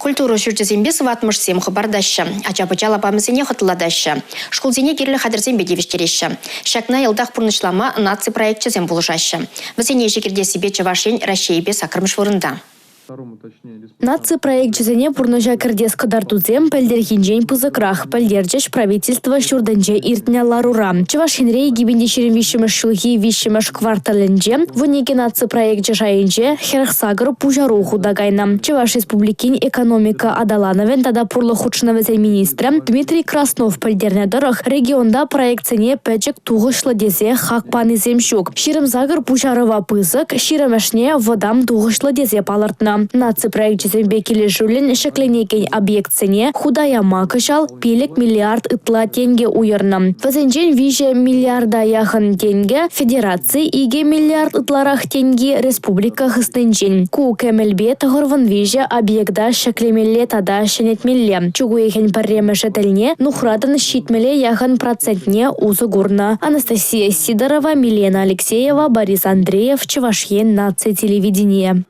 Культура ҫурчӗсемпе сыватмӑшсем хӑпартаҫҫӗ, ача-пӑча лапамӗсене хӑтлӑлатаҫҫӗ, шкулсене кирлӗ хатӗрсемпе тивӗҫтереҫҫӗ. Ҫакна йӑлтах пурнӑҫлама наци проекчӗсем пулӑшаҫҫӗ. Вӗсене ӗҫе кӗртессипе Чӑваш Ен Раҫҫейӗпе саккӑрмӗш вырӑнта. Наци проекчӗсене пурнӑҫа кӗртес кӑтартусем пӗлтӗрхинчен пысӑкрах, пӗлтерчӗҫ Правительство ҫуртӗнче иртнӗ ларура. Чӑваш Енре 2023-мӗш ҫулхи виҫҫӗмӗш кварталӗнче 12 наци проекчӗ шайӗнче 48 пуҫару хута кайнӑ. Чӑваш Республикин экономика аталанӑвӗн тата пурлӑх хутшӑнӑвӗсен министрӗ Дмитрий Краснов пӗлтернӗ тӑрӑх, регионта проектсене пӗчӗк тухӑҫлӑ тесе хак панисем ҫук. 28 пуҫарӑва пысӑк, 20-шне вӑтам тухӑҫлӑ тесе палӑртнӑ. Наци проекчӗсемпе килӗшӳллӗн ҫӗкленекен объектсене хута яма кӑҫал 5 миллиард ытла тенкӗ уйӑрнӑ. Вӗсенчен 3 миллиарда яхӑн тенкӗ федераци, 2 миллиард ытларах тенки республика хыснинчен. Ку кӗмӗлпе 93 объекта ҫӗклемелле тата ҫӗнетмелле. Чӳк уйӑхӗн пӗрремӗшӗ тӗлне нухратӑн 70-е яхӑн процентне усӑ курнӑ. Анастасия Сидорова, Милена Алексеева, Борис Андреев, Чӑваш Ен наци телевиденийӗ.